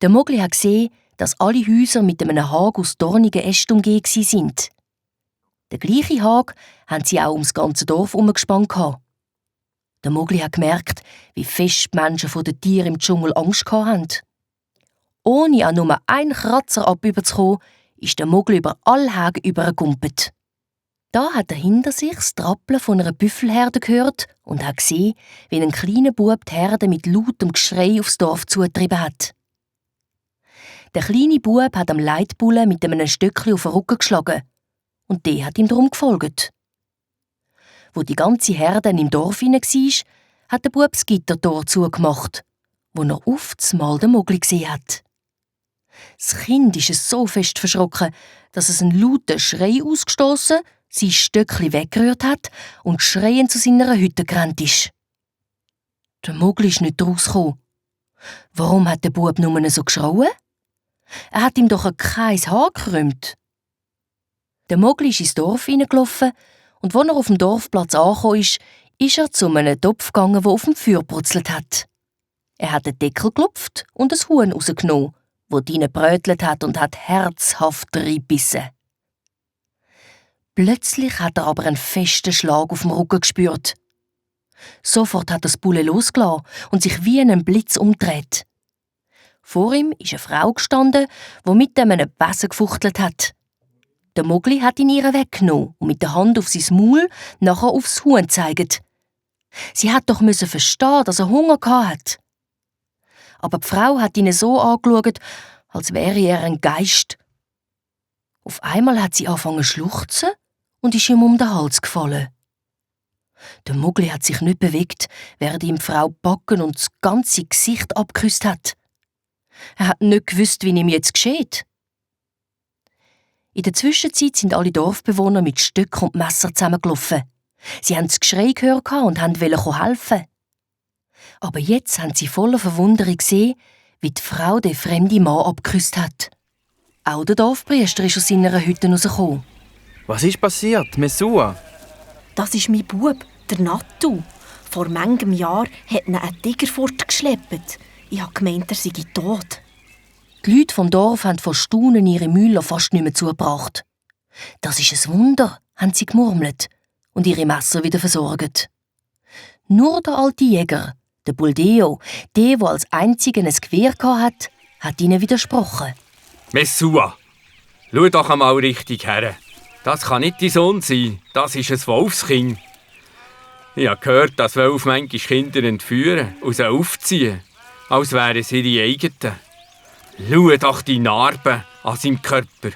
Der Mogli hat gesehen, dass alle Häuser mit einem Hag aus dornigen Ästen umgeben waren. Den gleichen Hag haben sie auch ums ganze Dorf herumgespannt. Der Mogli hat gemerkt, wie fest die Menschen vor den Tieren im Dschungel Angst hatten. Ohne an nur einen Kratzer abüberzukommen, ist der Mogli über alle Häge übergegumpelt. Da hat er hinter sich das Trappeln von einer Büffelherde gehört und hat gesehen, wie ein kleiner Bub die Herde mit lautem Geschrei aufs Dorf zugetrieben hat. Der kleine Bub hat am Leitbullen mit einem Stöckchen auf den Rücken geschlagen und der hat ihm darum gefolgt. Wo die ganze Herde im Dorf hinein war, hat der Bub das Gittertor zugemacht, wo er auf einmal den Mogli gesehen hat. Das Kind ist so fest verschrocken, dass es einen lauten Schrei ausgestossen, sein Stöckchen weggerührt hat und schreiend zu seiner Hütte gerannt ist. Der Mogli ist nicht rausgekommen. Warum hat der Bub nur so geschrauen? Er hat ihm doch kein Haar gekrümmt. Der Mogli ist ins Dorf hineingelaufen und als er auf dem Dorfplatz angekommen ist er zu einem Topf gegangen, der auf dem Feuer brutzelt hat. Er hat den Deckel geklopft und ein Huhn rausgenommen, das drinnen brötelt hat und hat herzhaft reingebissen. Plötzlich hat er aber einen festen Schlag auf dem Rücken gespürt. Sofort hat er das Bulle losgelassen und sich wie ein Blitz umgedreht. Vor ihm ist eine Frau gestanden, die mit einem Besen gefuchtelt hat. Der Mogli hat ihn ihr weggenommen und mit der Hand auf sein Maul nachher aufs Huhn gezeigt. Sie hat doch verstehen, dass er Hunger hatte. Aber die Frau hat ihn so angeschaut, als wäre er ein Geist. Auf einmal hat sie angefangen zu schluchzen und ist ihm um den Hals gefallen. Der Mogli hat sich nicht bewegt, während ihm die Frau Backen und das ganze Gesicht abgeküsst hat. Er hat nicht gewusst, wie ihm jetzt geschieht. In der Zwischenzeit sind alle Dorfbewohner mit Stöcken und Messer zusammengelaufen. Sie haben das Geschrei gehört und wollten helfen. Aber jetzt haben sie voller Verwunderung gesehen, wie die Frau den fremden Mann abgeküsst hat. Auch der Dorfpriester ist aus seiner Hütte rausgekommen. Was ist passiert, Mesua? Das ist mein Bub, der Nattu. Vor manchem Jahr hat ihn ein Tiger fortgeschleppt. Ich habe gemeint, er sei tot. Die Leute vom Dorf haben vor Staunen ihre Müller fast nicht mehr zugebracht. Das ist ein Wunder, haben sie gemurmelt und ihre Messer wieder versorgt. Nur der alte Jäger, der Buldeo, der als einziger ein Gewehr hatte, hat ihnen widersprochen. Mesua, schau doch einmal richtig her. Das kann nicht dein Sohn sein, das ist ein Wolfskind. Ich habe gehört, dass Wölfe manchmal Kinder entführen und sie aufziehen, als wären sie ihre eigenen. Schau doch die Narben an seinem Körper.